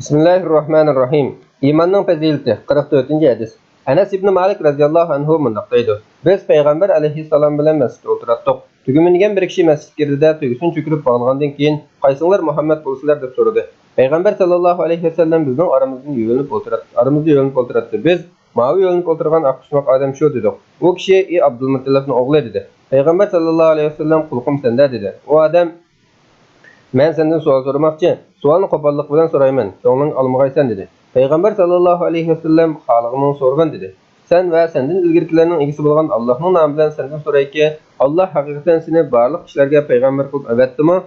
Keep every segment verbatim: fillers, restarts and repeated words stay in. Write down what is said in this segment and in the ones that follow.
بىسمىللاھىررەھمانىررەھىم. ئىماننىڭ پەزىلىتى، قىرىق تۆتىنچى ھەدىس. ئەنەس ئىبنى مالىك رەزىياللاھۇ ئەنھۇ مۇنداق دەيدۇ: بىز پەيغەمبەر ئەلەيھىسسالام بىلەن مەسچىتتە ئولتۇراتتۇق. تۈگمىنىگەن بىر كىشى مەسچىتكە كىردى-دە، تۈگىسىنى چۆكۈرۈپ باغلىغاندىن كېيىن، قايسىڭلار مۇھەممەد بولىسىلەر؟ دەپ سورىدى. پەيغەمبەر ساللاللاھۇ ئەلەيھى ۋەسەللەم بىزنىڭ ئارىمىزدىن يۆلىنىپ ئولتۇراتتى، ئارىمىزدا يۆلىنىپ ئولتۇراتتى. بىز ماۋۇ يۆلىنىپ ئولتۇرغان ئاق پۇشماق ئادەم شۇ، دېدۇق. ئۇ كىشى: ئى ئابدۇلمۇتتەلىپنىڭ ئوغلى، دېدى. پەيغەمبەر ساللاللاھۇ ئەلەيھى ۋەسەللەم: قۇلىقىم سەندە، دېدى. ئۇ ئادەم: مەن سەندىن سوئال سورىماقچى. سوئالنى قوپاللىق بىلەن سورايمەن، كۆڭلۈڭگە ئالمىغايسەن، دېدى. پەيغەمبەر ساللاللاھۇ ئەلەيھى ۋەسەللەم: خالىغىنىڭنى سورىغىن، دېدى. سەن ۋە سەندىن ئىلگىرىكىلەرنىڭ ئىگىسى بولغان ئاللاھنىڭ نامى بىلەن سەندىن سورايكى، ئاللاھ ھەقىقەتەن سېنى بارلىق كىشىلەرگە پەيغەمبەر قىلىپ ئەۋەتتىمۇ؟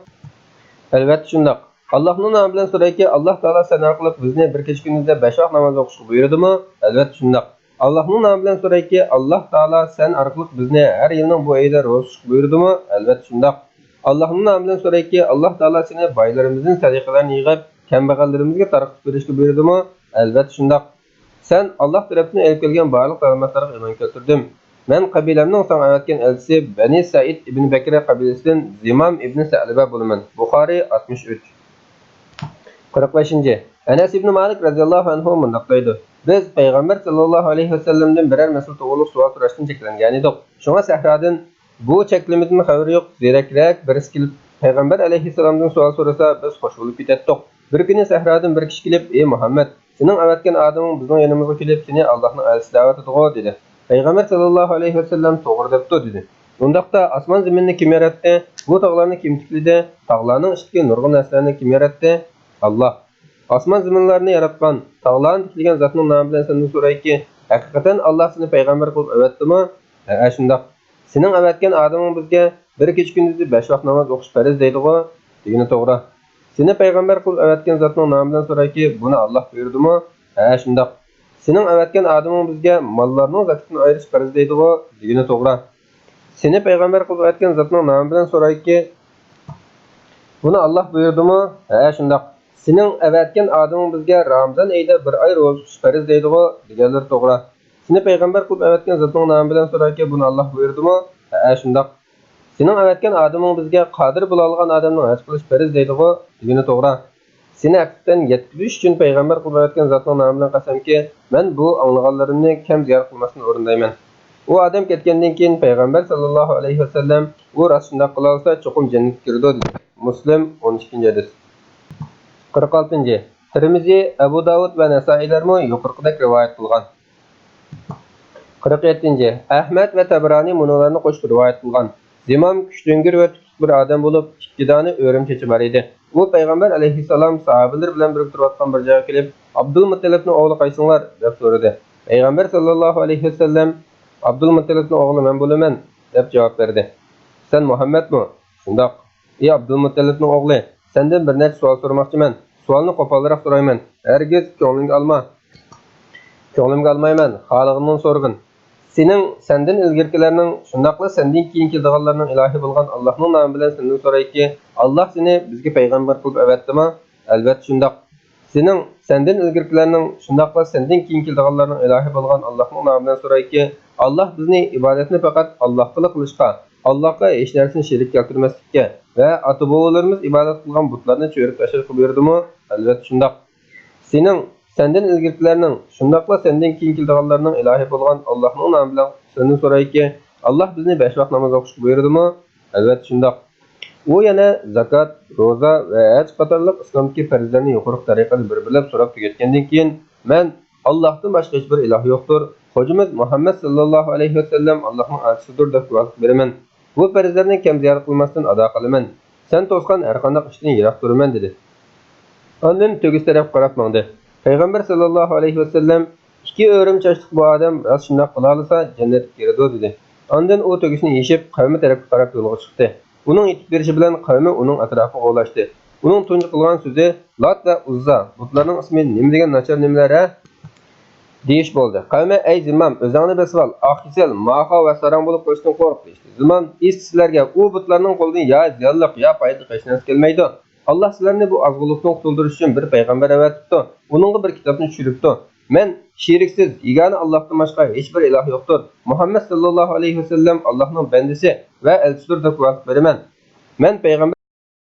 ئەلۋەتتە شۇنداق. ئاللاھنىڭ نامى بىلەن سورايكى، ئاللاھ تائالا سەن ئارقىلىق بىزنى بىر كېچە-كۈندۈزدە بەش ۋاق ناماز ئوقۇشقا بۇيرۇدىمۇ؟ ئەلۋەتتە شۇنداق. ئاللاھنىڭ نامى بىلەن سورايكى، ئاللاھ تائالا سەن ئارقىلىق بىزنى ھەر يىلنىڭ بۇ ئېيىدا روزا تۇتۇشقا بۇيرۇدىمۇ؟ ئەلۋەتتە شۇنداق. ئاللاھنىڭ نامى بىلەن سورايكى، ئاللاھ تائالا سېنى بايلىرىمىزدىن سەدىقىلەرنى يىغىپ، كەمبەغەللىرىمىزگە تارقىتىپ بېرىشكە بۇيرۇدىمۇ؟ ئەلۋەتتە شۇنداق. سەن ئاللاھ تەرەپتىن ئېلىپ كەلگەن بارلىق دەلىلاتلارغا ئىمان كەلتۈردۈم. مەن قەبىلەمنىڭ ساڭا ئەۋەتكەن ئەلچىسى بەنى سەئىد ئىبنى بەكرە قەبىلىسىدىن زىمام ئىبنى سەلىبە بولىمەن. بۇخارىي، ئاتمىش ئۈچ. قىرىق بەشىنچى. ئەنەس ئىبنى مالىك رەزىياللاھۇ ئەنھۇ مۇنداق دەيدۇ: بىز پەيغەمبەر ساللاللاھۇ ئەلەيھى ۋەسەللەمدىن بىرەر مەسىلە توغرۇلۇق سوئال سوراشتىن چەكلەنگەنىدۇق. شۇڭا سەھرادىن بۇ چەكلىمىدىن خەۋىرى يوق زېرەكرەك بىرسى كېلىپ پەيغەمبەر ئەلەيھىسسالامدىن سوئال سورىسا، بىز خوش بولۇپ كېتەتتۇق. بىر كۈنى سەھرادىن بىر كىشى كېلىپ: ئى مۇھەممەد، سېنىڭ ئەۋەتكەن ئادىمىڭ بىزنىڭ يېنىمىزغا كېلىپ، سېنى ئاللاھنىڭ ئەلچىسى دەۋاتىدىغۇ، دېدى. پەيغەمبەر ساللاللاھۇ ئەلەيھى ۋەسەللەم: توغرا دەپتۇ، دېدى. ئۇنداقتا ئاسمان زېمىننى كىم ياراتتى؟ بۇ تاغلارنى كىم تىكلىدى؟ تاغلارنىڭ ئىچىدىكى نۇرغۇن نەرسىلەرنى كىم ياراتتى؟ ئاللاھ. ئاسمان زېمىنلارنى ياراتقان، تاغلارنى تىكلىگەن زاتنىڭ نامى بىلەن سەندىن سورايكى، ھەقىقەتەن ئاللاھ سېنى پەيغەمبەر قىلىپ ئەۋەتتىمۇ؟ ھەئە شۇنداق. سېنىڭ ئەۋەتكەن ئادىمىڭ بىزگە بىر كېچە-كۈندۈزدە بەش ۋاق ناماز ئوقۇش پەرز دەيدىغۇ، دېگىنى توغرا. سېنى پەيغەمبەر قىلىپ ئەۋەتكەن زاتنىڭ نامى بىلەن سورايكى، بۇنى ئاللاھ بۇيرۇدىمۇ؟ ھەئە شۇنداق. سېنىڭ ئەۋەتكەن ئادىمىڭ بىزگە ماللارنىڭ زاكىتىنى ئايرىش پەرز دەيدىغۇ، دېگىنى توغرا. سېنى پەيغەمبەر قىلىپ ئەۋەتكەن زاتنىڭ نامى بىلەن سورايكى، بۇنى ئاللاھ بۇيرۇدىمۇ؟ ھەئە شۇنداق. سېنىڭ ئەۋەتكەن ئادىمىڭ بىزگە رامىزان ئېيىدا بىر ئاي روزا تۇتۇش پەرز دەيدىغۇ، دېگەنلىرى توغرا. سېنى پەيغەمبەر قىلىپ ئەۋەتكەن زاتنىڭ نامى بىلەن سورايكى، بۇنى ئاللاھ بۇيرۇدىمۇ؟ ھەئە شۇنداق. سېنىڭ ئەۋەتكەن ئادىمىڭ بىزگە قادىر بولالىغان ئادەمنىڭ ھەج قىلىش پەرز دەيدىغۇ، دېگىنى توغرا. سېنى ھەقىقەتەن يەتكۈزۈش ئۈچۈن پەيغەمبەر قىلىپ ئەۋەتكەن زاتنىڭ نامى بىلەن قەسەمكى، مەن بۇ ئاڭلىغانلىرىمنى كەم زىيارەت قىلماستىن ئورۇندايمەن. ئۇ ئادەم كەتكەندىن كېيىن پەيغەمبەر ساللاللاھۇ ئەلەيھى ۋەسەللەم، ئۇ راست شۇنداق قىلالىسا چوقۇم جەننەتكە كىرىدۇ، دېدى. مۇسلىم، ئون ئىككىنچى ھەدىس. قىرىق ئالتىنچى. تىرمىزى، ئەبۇ داۋۇد ۋە نەسائىيلەرمۇ يۇقىرىقىدەك رىۋايەت قىلغان. قىرىق يەتتىنچى. ئەھمەد ۋە تەبرانى مۇنۇلارنى قوشۇپ رىۋايەت قىلغان. زىمام كۈچتۈڭگۈر ۋە تۇتۇق بىر ئادەم بولۇپ، ئىككى دانە ئۆرۈم چېچى بار ئىدى. ئۇ پەيغەمبەر ئەلەيھىسسالام ساھابىلىرى بىلەن بىرگە تۇرۇۋاتقان بىر جايغا كېلىپ، ئابدۇلمۇتتەلىپنىڭ ئوغلى قايسىڭلار؟ دەپ سورىدى. پەيغەمبەر ساللاللاھۇ ئەلەيھى ۋەسەللەم، ئابدۇلمۇتتەلىپنىڭ ئوغلى مەن بولىمەن، دەپ جاۋاب بەردى. سەن مۇھەممەدمۇ؟ شۇنداق. ئى ئابدۇلمۇتتەلىپنىڭ ئوغلى، سەندىن بىر نەچچە سوئال سورىماقچىمەن. سوئالنى قوپالراق سورايمەن. ھەرگىز كۆڭلۈڭگە ئالما. كۆڭلۈمگە ئالمايمەن، خالىغىنىڭنى سورىغىن. سېنىڭ، سەندىن ئىلگىرىكىلەرنىڭ، شۇنداقلا سەندىن كېيىن كېلىدىغانلارنىڭ ئىلاھى بولغان ئاللاھنىڭ نامى بىلەن سەندىن سورايكى، ئاللاھ سېنى بىزگە پەيغەمبەر قىلىپ ئەۋەتتىمۇ؟ ئەلۋەتتە شۇنداق. سېنىڭ، سەندىن ئىلگىرىكىلەرنىڭ، شۇنداقلا سەندىن كېيىن كېلىدىغانلارنىڭ ئىلاھى بولغان ئاللاھنىڭ نامى بىلەن سورايكى، ئاللاھ بىزنى ئىبادەتنى پەقەت ئاللاھقىلا قىلىشقا، ئاللاھقا ھېچ نەرسىنى شېرىك كەلتۈرمەسلىككە ۋە ئاتا-بوۋىلىرىمىز ئىبادەت قىلغان بۇتلارنى چۆرۈپ تاشلاشقا بۇيرۇدىمۇ؟ ئەلۋەتتە شۇنداق. سېنىڭ، سەندىن ئىلگىرىكىلەرنىڭ، شۇنداقلا سەندىن كېيىن كېلىدىغانلارنىڭ ئىلاھى بولغان ئاللاھنىڭ نامى بىلەن سەندىن سورايكى، ئاللاھ بىزنى بەش ۋاق ناماز ئوقۇشقا بۇيرۇدىمۇ؟ ئەلۋەتتە شۇنداق. ئۇ يەنە زاكات، روزا ۋە ھەج قاتارلىق ئىسلامدىكى پەرزلەرنى يۇقىرىقى تەرىقىدە بىر-بىرلەپ سوراپ تۈگەتكەندىن كېيىن، مەن، ئاللاھتىن باشقا ھېچبىر ئىلاھ يوقتۇر، خوجىمىز مۇھەممەد ساللاللاھۇ ئەلەيھى ۋەسەللەم ئاللاھنىڭ ئەلچىسىدۇر، دەپ گۇۋاھلىق بېرىمەن. بۇ پەرزلەرنى كەم زىيارەت قىلماستىن ئادا قىلىمەن. سەن توسقان ھەرقانداق ئىشتىن يىراق تۇرىمەن، دېدى. ئاندىن تۆگىسى تەرەپكە قاراپ ماڭدى. پەيغەمبەر ساللاللاھۇ ئەلەيھى ۋەسەللەم، ئىككى ئۆرۈم چاچلىق بۇ ئادەم راست شۇنداق قىلالىسا جەننەتكە كىرىدۇ، دېدى. ئاندىن ئۇ تۆگىسىنى يېشىپ، قەۋمى تەرەپكە قاراپ يولغا چىقتى. ئۇنىڭ يېتىپ بېرىشى بىلەن قەۋمى ئۇنىڭ ئەتراپىغا ئولاشتى. ئۇنىڭ تۇنجى قىلغان سۆزى، لات ۋە ئۇززا بۇتلارنىڭ ئىسمى نېمە دېگەن ناچار نېمىلەر ھە؟ دېيىش بولدى. قەۋمى، ئەي زىمام، ئۆزۈڭنى بېسىۋال، ئاقكېسەل، ماخا ۋە ساراڭ بولۇپ قېلىشتىن قورق، دېيىشتى. زىمام، ئىس سىلەرگە ئۇ بۇتلارنىڭ قولىدىن يا زىيانلىق، يا پايدىلىق ھېچ نەرسە كەلمەيدۇ. ئاللاھ سىلەرنى بۇ ئازغۇنلۇقتىن قۇتۇلدۇرۇش ئۈچۈن بىر پەيغەمبەر ئەۋەتىپتۇ. ئۇنىڭغا بىر كىتابنى چۈشۈرۈپتۇ. مەن شېرىكسىز، يېگانە ئاللاھتىن باشقا ھېچبىر ئىلاھ يوقتۇر. مۇھەممەد ساللاللاھۇ ئەلەيھى ۋەسەللەم ئاللاھنىڭ بەندىسى ۋە ئەلچىسىدۇر دەپ گۇۋاھلىق بېرىمەن. مەن پەيغەمبەر